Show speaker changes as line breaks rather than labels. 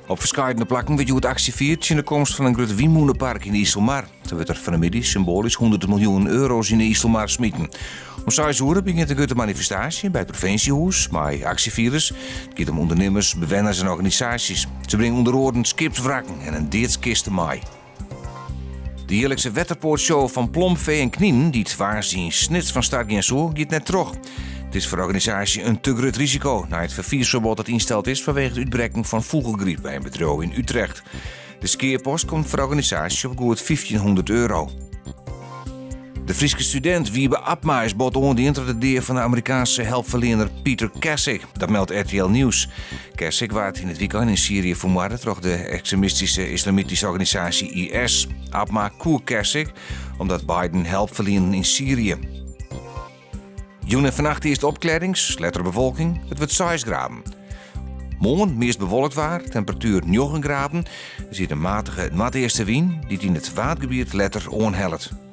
Op ferskeidene plakken wurdt hjoed aksje fierd tsjin de komst fan in grut wynmûnepark yn de Iselmar. Sa wurdt der fan 'e middei symboalysk hûnderten miljoenen euro's yn de Iselmar smiten. Om seis oere begjint in grutte manifestaasje by it provinsjehûs mei aksjefierders. It giet om ûndernimmers, bewenners en organisaasjes. Se bringe ûnder oaren skipswrakken en in deadskiste mei. De jierlikse wetterpoartshow fan plomfee en kninen dy't woansdei yn Snits fan start gean soe, giet net troch. It is foar de organisaasje in te grut risiko nei it ferfiersferbod dat ynsteld is fanwege it útbrekken fan fûgelgryp by in bedriuw yn Utrecht. De skeapost komt foar de organisaasje op goed 1500 euro. De Fryske studint Wiebe Abma is bot oandien troch de dea fan de Amerikaanske helpferliener Peter Kassig. Dat meldt RTL Nieuws. Kassig waard yn it wykein yn Syrië fermoarde troch de ekstremistyske islamityske organisaasje IS. Abma koe Kassig omdat beiden help ferlienden yn Syrië. Jûn en fannacht earst opklearrings, letter bewolking. It wurdt 6 graden. Moarn meast bewolkt waar, temperatuer 9 graden. Der sit in matige noardeastewyn dy't yn it Waadgebiet letter oanhellet.